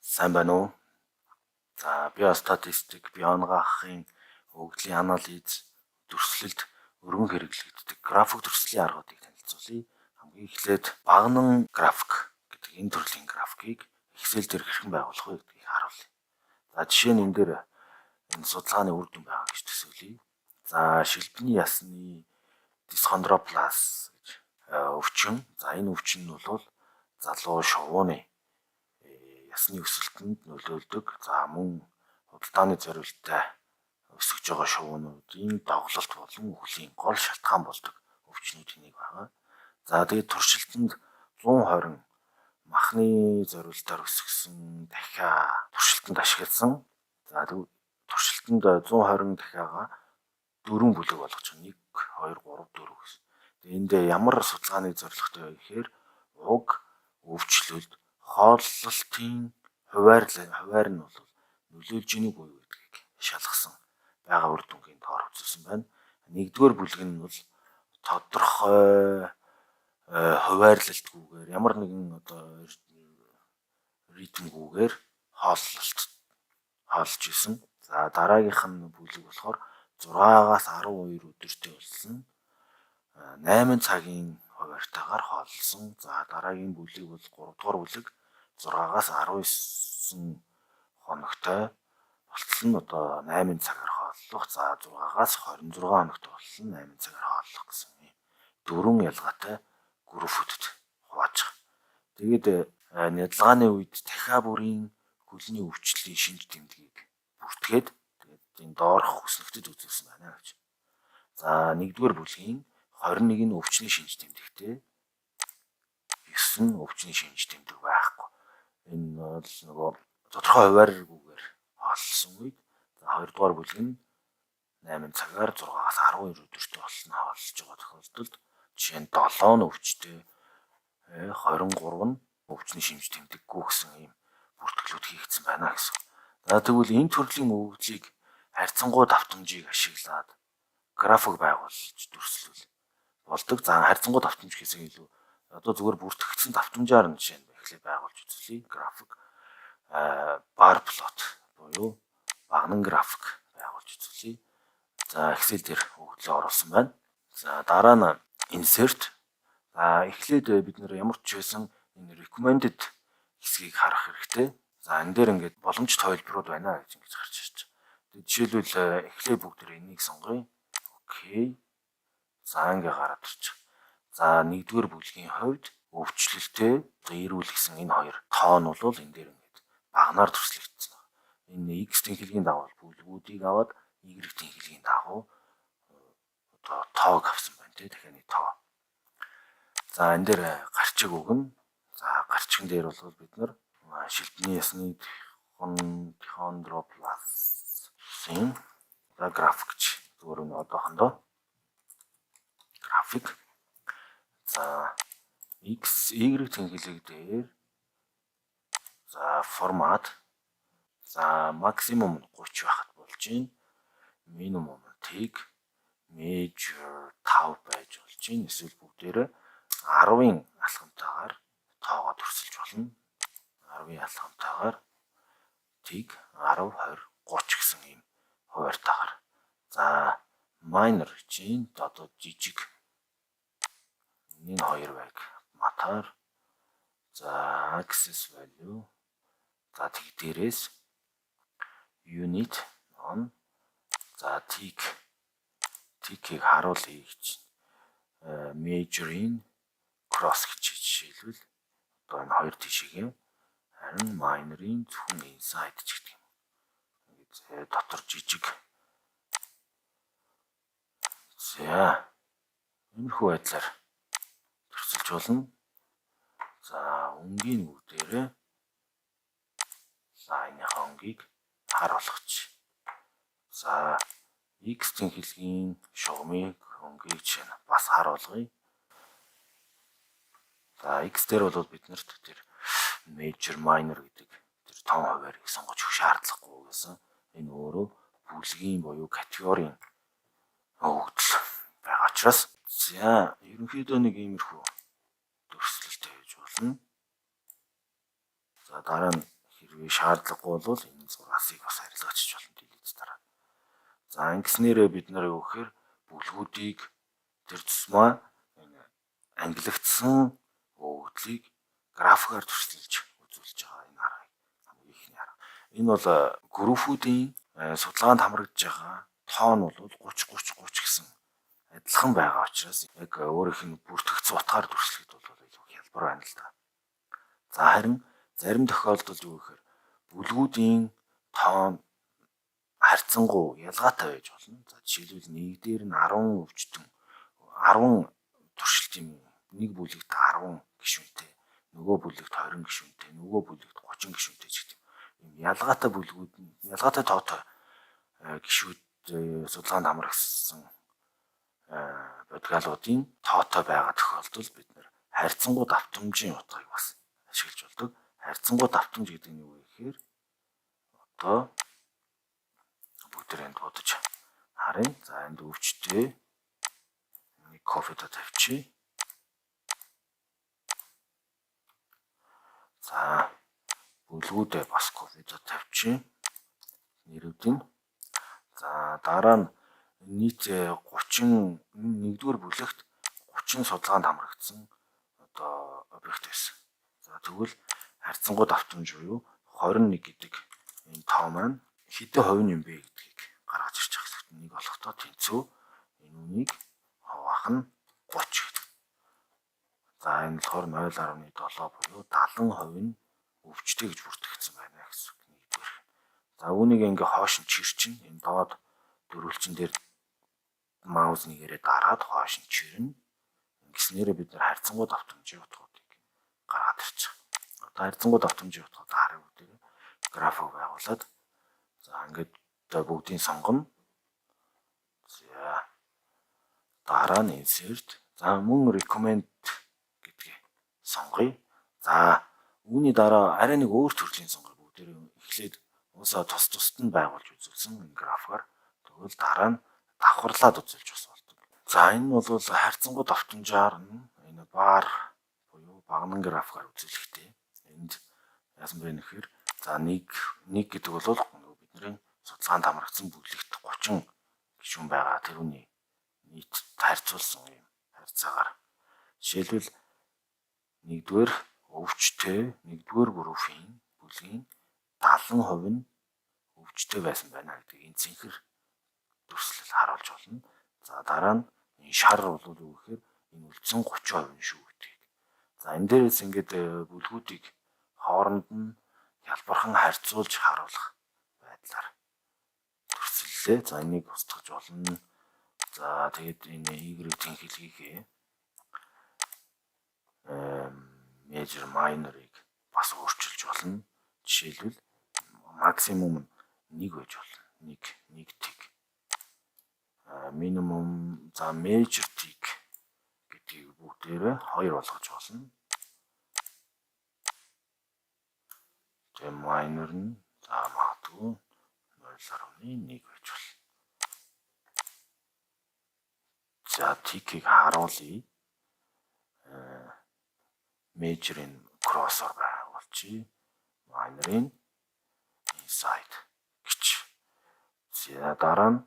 Сайн байна уу? За, биостатистик, биоанагаахын өгөгдлийн анализ, дүрслэлд өргөн хэрэглэгддэг график дүрслийн аргуудыг танилцуулъя. Хамгийн эхлээд баганан график гэдэг энэ төрлийн графикийг Excel дээр хэрхэн байгуулах вэ гэдгийг харуулъя. За, жишээ нь энэ дээр энэ судалгааны үр дүн байгаа гэж төсөөлье. За, шилбэний ясны дисхондроплаз гэж өвчин. За, энэ өвчин нь бол залуу шувууны ясны өсөлтөнд нөлөөлдөг. За, мөн худалдааны зориулттай өсөж байгаа шувуунуудын догололт болон үхлийн гол шалтгаан болдог өвчнүүдийн нэг байгаа. За, тэгээд туршилтанд 120 махны зориултаар өсгсөн дахиа туршилтанд ашигласан. За, туршилтанд 120 дахиагаа дөрвөн бүлэг болгож 1 2 3 4 гэсэн. Тэгээд энд ямар судалгааны зорилготой вэ гэхээр уг өвчлөлд хооллолтын хуваарь нь бол нөлөөлж гинэ үгүй юу гэдгийг шалгасан байгаа үр дүнгийн доор үзүүлсэн байна. Нэгдүгээр бүлэг нь бол тодорхой хуваарлалтгүйгээр, ямар нэгэн одоо ритмгүйгээр хооллолт хооллож исэн. За, дараагийнх нь бүлэг болохоор 6-аас 12 өдөртэй болсон 8 цагийн хуваарьтайгаар хооллосон. За, дараагийн бүлэг бол 3 дугаар бүлэг, 6-аас 19 хоногтой болтол нь одоо 8 цагаар хооллох. За, 6-аас 26 хоногтой болтол нь 8 цагаар хооллох гэсэн юм дөрвөн ялгаатай группүүдэд хувааж байгаа. Тэгээд нядалгааны үед дахиа бүрийн хөлний өвчлөлийн шинж тэмдгийг бүртгээд, тэгээд энэ доорх хүснэгтэд үзүүлсэн байна гэж. За, нэгдүгээр бүлгийн 21 нь өвчний шинж тэмдэгтэй, 9 нь өвчний шинж тэмдэг байхгүй. Энэ бол нөгөө тодорхой хуваарьгүйгээр хооллосон үед. За, хоёрдугаар бүлэг нь 8 цагаар 6-аас 12 өдөртөө болсон хооллож байгаа тохиолдолд жишээ нь 7 нь өвчтэй, 23 нь өвчний шинж тэмдэггүй гэсэн ийм бүртгэлүүд хийгдсэн байна гэсэн. За, тэгвэл энэ төрлийн өгөгдлийг харьцангуй давтамжийг ашиглаад график байгуулж дүрслүүл болдог. За, харьцангуй давтамж гэхээс илүү одоо зүгээр бүртгэгдсэн давтамжаар нь жишээ нь эхлээд байгуулж үзлээ. График bar plot буюу баганан график байгуулж үзлээ. За, Excel дээр өгөгдлөө оруулсан байна. За, дараа нь insert. За, эхлээд бид нэр ямар ч байсан энэ recommended хэсгийг харах хэрэгтэй. За, энэ дээр ингээд боломжтой хувилбарууд байна гэж ингэж гарч ирж байна. Тэгээд жишээлбэл, эхлээд бүгд энийг сонгоё. Окей. За, ингээ гараад ирчих. За, нэгдүгээр бүлгийн хувьд өвчлөлтэй, эрүүл гэсэн энэ хоёр тоо нь бол энэ дээр ингээд баганаар дүрслэгдсэн байна. Энэ X тэнхлэгийн дагуу бүлгүүдийг аваад, Y тэнхлэгийн дагуу одоо тоог авсан байна, тий, дахианы тоо. За, энэ дээр гарчиг өгнө. За, гарчиган дээр бол бид нар шилбэний ясны дихондроплазын за график зүгээр нь одоохондоо график. За, X, Y тэнхлэг дээр, за, формат, за, максимум 30 байхад болж байна. Минимум тэг, major 5 байж болж байна. Эсвэл бүгдээрээ 10-ын алхамтайгаар тоогоо дүрсэлж болно. 10-ын алхамтайгаар тэг, 10, 20, 30 гэсэн ийм хуваарьтайгаар. За, minor чинь одоо жижиг энэ хоёр байг матаар. За, axis value, за, тэг дээрээс unit on, за, tick tick-ийг харуулъя гэж, major-ийн cross гэж жишээлбэл одоо энэ хоёр тишээгээ, харин minor-ийн зөвхөн inside ч гэдэг юм. Ингээд дотор жижиг. За, иймэрхүү байдлаар дүрсэлж болно. За, өнгийн бүгдээрээ line-ийнхаа өнгийг хар болгоч. За, X тэнхлэгийн шугамыг өнгийг жишээ нь бас хар болгоё. За, X дээр бол бид нарт тэр major, minor гэдэг тэр тон хуваарийг сонгож өгөх шаардлагагүй гэсэн. Энэ өөрөө бүлгийн буюу категорийн өгөгдөл байгаа учраас, за, ерөнхийдөө нэг иймэрхүү дүрслэлтэй хийж болно. За, дараа нь хэрвээ Хэрвээ шаардлагагүй бол энэ зураасыг бас арилгачж болно, delete дараа. За, ингэснээрээ бид нар юу гэхээр бүлгүүдийг тэр тусмаа энэ ангилагдсан өгөгдлийг графикаар дүрсэлж үзүүлж байгаа энэ аргыг, хамгийн эхний арга. Энэ бол группүүдийн судалгаанд хамрагдж байгаа тоо нь бол 30 30 30 гэсэн адилхан байгаа учраас яг өөрийнх нь бүртгэгдсэн утгаар дүрслэхэд бол илүү хялбар байна л да. За, харин зарим тохиолдолд юу гэхээр бүлгүүдийн тоо харьцангуй ялгаатай байж болно. За, жишээлбэл, нэг дээр нь 10 өвчтөн, 10 туршилт юм уу? Нэг бүлэгт 10 гишүүнтэй, нөгөө бүлэгт 20 гишүүнтэй, нөгөө бүлэгт 30 гишүүнтэй ч гэдэг юм. Ялгаатай бүлгүүд нь, ялгаатай тоотой гишүүд судалгаанд хамрагдсан бодгалуудын тоотой байгаа тохиолдолд бид нар харьцангуй давтамжийн утгыг бас ашиглаж болдог. Харьцангуй давтамж гэдэг нь юу вэ гэхээр одоо бүгдээр энд будаж харъя. За, энд өвчтэй нэг кофедо тавьчих. За, бүлгүүдээ бас кофедо тавьчих. Нэрүүдийн. За, дараа нь нийт 31-р бүлэгт 30 судалгаанд хамрагдсан одоо объект байсан. За, тэгвэл харьцангуй давтамж буюу 21 гэдэг энэ тоо маань хэдэн хувь юм бэ гэдгийг гаргаж ирж байгаа гэсэн. Нэг болохдоо тэнцүү энэ үнийг хуваах нь 30 гэдэг. За, энэ болохоор 0.7 буюу 70% нь өвчтэй гэж бүртгэгдсэн байна гэсэн үг, нэгдүгээр. За, үүнийг ингээ хоош нь чирчин, энэ доод дөрвөлжин дээр mouse нэгээрээ дараад хоош нь чирнэ. Ингэснээрээ бид нар харьцангуй давтамжийн утгуудыг гаргаад ирчих. Одоо харьцангуй давтамжийн утгууд харъя бүгдээ. График байгуулад, за, ингээд одоо бүгдийг сонгоно. За, дараа нь insert, за, мөн recommend гэдгийг сонгоё. За, үүний дараа арай нэг өөр төрлийн сонгоё. Бүгдээрээ эхлээд уусаа тус тусад нь байгуулж үзүүлсэн энэ графикаар. Тэгвэл дараа нь давхарлаад үзүүлж бас болдог. За, энэ нь бол харьцангуй давтамжаар нь энэ бар буюу баганан графикаар үзүүлэхтэй. Энд яасан бэ нэхэр, за, 1 1 гэдэг бол нөгөө бидний судалгаанд хамрагдсан бүлэгт 30 гишүүн байгаа. Тэр үний нийт харьцуулсан юм харьцаагаар. Жишээлбэл, нэгдүгээр өвчтэй, нэгдүгээр группийн бүлгийн 70% нь өвчтэй байсан байна гэдэг энэ цэнхэр дүрслэл харуулж болно. За, дараа нь энэ шар бол юу гэхээр энэ үлдсэн 30% нь шүү гэдгийг. За, энэ дээрээс ингээд бүлгүүдийг хооронд нь хялбархан харьцуулж харуулах байдлаар дүрслэлээ. За, энийг устгаж болно. За, тэгээд энэ Y тэнхлэгийг, major minor-ыг бас өөрчилж болно. Жишээлбэл, максимум нь 1 байж болно. 1 1 tick. Минимум, за, major tick гэдгийг бүгдээрээ 2 болгож болно. Тэгээ minor нь, за, магадгүй 0.1 байж болно. За, tick-ийг харуулъя. Major-ын cross-оор байгуулчих. Minor-ын inside гэж. За, дараа нь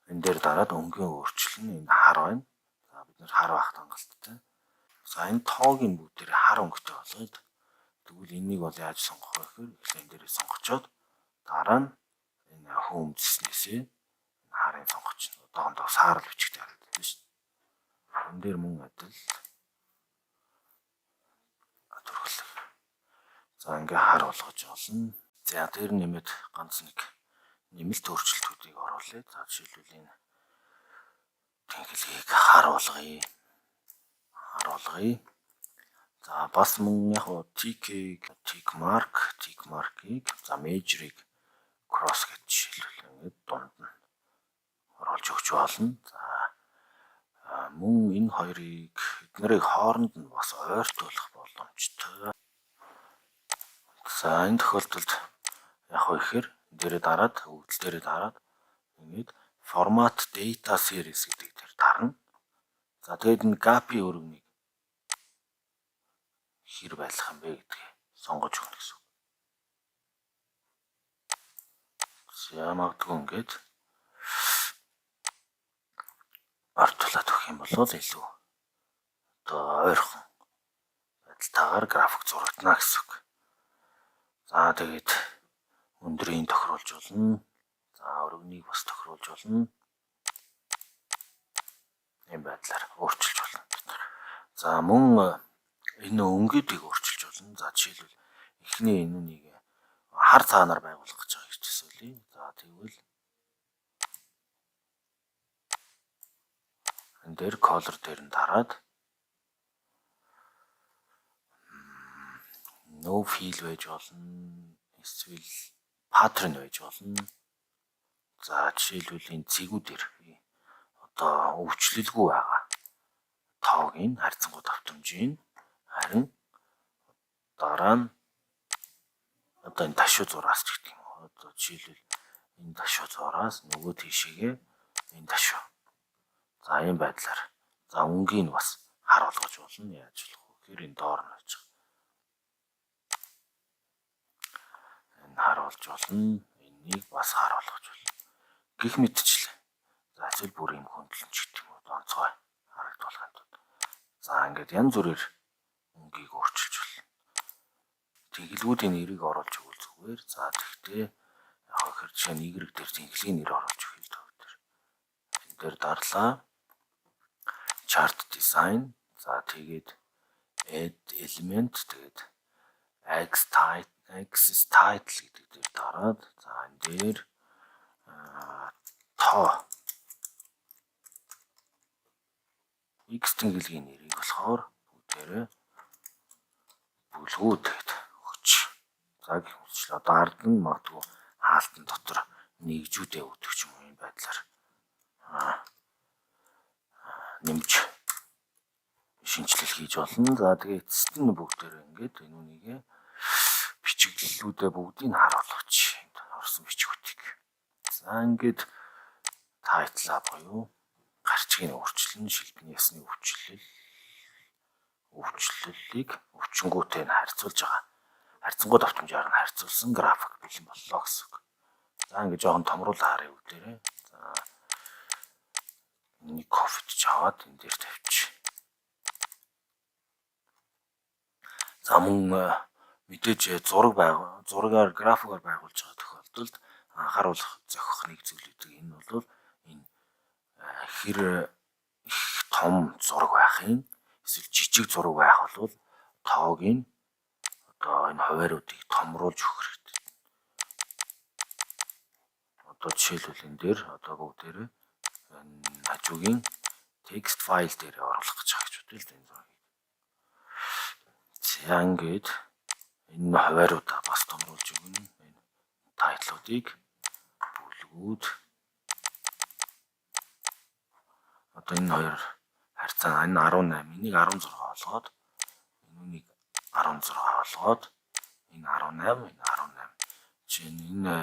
энэ дээр дараад өнгийн өөрчлөн, энэ хар байна. За, бид нар хар байхад хангалттай. За, энэ тоогийн бүгдээр хар өнгөтэй болгоё. Тэгвэл энийг бол яаж сонгох вэ гэхээр эхлээд энэ дээрээ сонгочоод дараа нь энэ home зэснээсээ харыг сонгоч. Одоохондоо саарал бичгтэй харагдаж шүү дээ. Энэ дээр мөн адил төрхлөг. За, ингээ хар болгож болно. За, дээр нэмээд ганц нэг нэмэлт өөрчлөлтүүдийг оруулъя. За, жишээлбэл, энэ тэнхлэгийг хар болгоё. Хар болгоё. За, бас мөн яг tick-ийг, tick mark, tick mark-ыг, за, major-ыг cross гэж жишээлбэл ингээд дунд нь оруулж өгч болно. За, мөн энэ хоёрыг, эднэрийг хооронд нь бас ойртуулах боломжтой. За, энэ тохиолдолд яг вэ гэхээр дээрээ дараад, өгөгдөл дээрээ дараад ингээд format data series гэдэг дээр дарна. За, тэгээд энэ gap-ийн өргөнийг Хэр байх юм бэ гэдгийг сонгож өгнө гэсэн. За, магадгүй ингээд ортолоод өгөх юм бол илүү одоо ойрхон байдалтайгаар график зурагдана гэсэн үг. За, тэгээд өндрийг тохируулж болно. За, өргөнийг бас тохируулж болно. Ийм байдлаар өөрчилж болно. За, мөн энэ өнгөдийг өөрчилж болно. За, жишээлбэл, эхний энүүнийг хар цагаанаар байгуулах гэж байгаа гэж төсөөлье. За, тэгвэл энэ дээр color дээр нь дараад no fill байж болно. Эсвэл pattern байж болно. За, жишээлбэл, энэ цэгүүдэр одоо өвчлөлгүй байгаа тоог нь харьцангуй давтамжийг, харин дараа нь одоо энэ ташуу зураас ч гэдэг юм уу. Одоо жишээлбэл, энэ ташуу зураас нөгөө тийшээгээ энэ ташуу. За, ийм байдлаар. За, өнгийг бас хар болгож болно. Яаж болох вэ гэхээр энэ доор нь байж байгаа. Энэ хар болж болно. Энийг бас хар болгож болно. Гэх мэтчлээ. За, эсвэл бүр юм хөндлөн ч гэдэг юм уу. Онцгой харагдуулахын тулд. За, ингээд янз бүрээр өнгийг өөрчилж болно. Тэнхлэгүүдийн нэрийг оруулж өгвөл зүгээр. За, тэгтээ яг хэр жишээ нь Y дээр тэнхлэгийн нэр оруулж өгөх л дөө. Энэ дээр дарлаа. Chart design. За, тэгээд add element, тэгээд axis title, axis title гэдэг дээр дараад, за, энэ дээр тоо X тэнхлэгийн нэрийг болохоор бүгдээрээ бүлгүүд гээд өгч. За, гэх мэтчлээ одоо ард нь магадгүй хаалтан дотор нэгжүүдээ өгдөг ч юм уу, юм байдлаар нэмж шинэчлэл хийж болно. За, тэгээ эцэст нь бүгдээрээ ингээд энэ үнийг бичиглэлүүдээ бүгдийг нь харуулгач, энд орсон бичгүүдийг. За, ингээд title аа буюу гарчгийг өөрчлөн, шилбэний ясны өвчлөлийг өвчнгүүтэй нь харьцуулж байгаа. Харьцангуй давтамжаар нь харьцуулсан график бэлэн боллоо гэсэн үг. За, ингээд жоохон томруулаа харъя бүгдээрээ. За, энийг copy ж аваад энэ дээр тавьчих. За, мөн мэдээж зураг байг зургаар графикаар байгуулж байгаа тохиолдолд анхааруулах зохих нэг зүйл гэдэг энэ бол энэ хэр их том зураг байх юм, эсвэл жижиг зураг байх бол тоог нь одоо энэ хуваариудыг томруулж өгөх хэрэгтэй. Одоо жишээлбэл, энэ дээр одоо бүгдээрээ хажуугийн text файл дээр оруулах гэж байгаа гэж бодъё л да энэ зургийг. За, ингээд энэ хуваариудаа бас томруулж өгнө. Энэ title уудыг, бүлгүүд, одоо энэ хоёр харьцаа, энэ 18, энийг 16 болгоод, энүүнийг 16 болгоод, энэ 18, энэ 18. Жишээ нь, энэ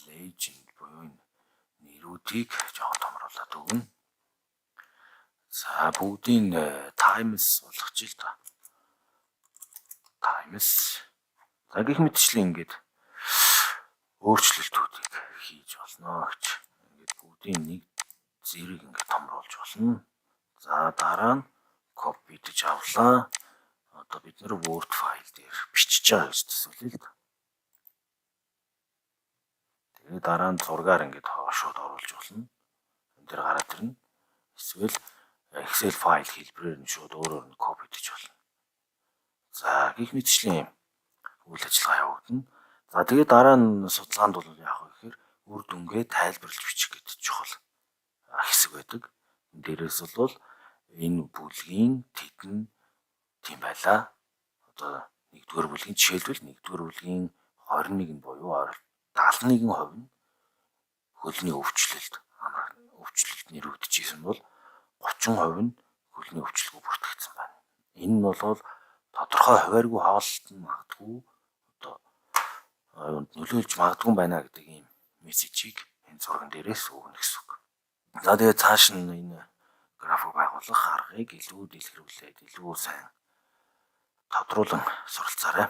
legend буюу энэ нэрүүдийг жоохон томруулаад өгнө. За, бүгдийг times болгоч л та. Times. За, гэх мэтчлэн ингээд өөрчлөлтүүдийг хийж болно гэж. Ингээд бүгдийг нэг зэрэг ингээд томруулж болно. За, дараа нь copy дэж авлаа. Одоо бид нар Word файл дээр бичиж байгаа гэж төсөөлье л да. Тэгээ дараа нь зургаар ингээд шууд оруулж болно. Энэ дээр гараад ирнэ. Эсвэл Excel файл хэлбэрээр нь шууд өөрөөр нь copy дэж болно. За, гэх мэтчлэн юм үйл ажиллагаа явагдана. За, тэгээ дараа нь судалгаанд бол яах вэ гэхээр үр дүнгээ тайлбарлаж бичих гэдэг чухал хэсэг байдаг. Энэ дээрээс бол энэ бүлгийн тэдэн тийм байлаа. Одоо нэгдүгээр бүлгийн, жишээлбэл, нэгдүгээр бүлгийн 21 нь буюу 71% нь хөлний өвчлөлд өвчлөлт нэрвэгдэжсэн бол 30% нь хөлний өвчлөлгүй бүртгэгдсэн байна. Энэ нь бол тодорхой хуваарьгүй хооллолт нь магадгүй одоо юунд нөлөөлж магадгүй байна гэдэг ийм мессежийг энэ зурган дээрээс өгнө гэсэн үг. За, тэгээ цааш нь энэ график байгуулах аргыг илүү дэлгэрүүлээд, илүү сайн тодруулан суралцаарай.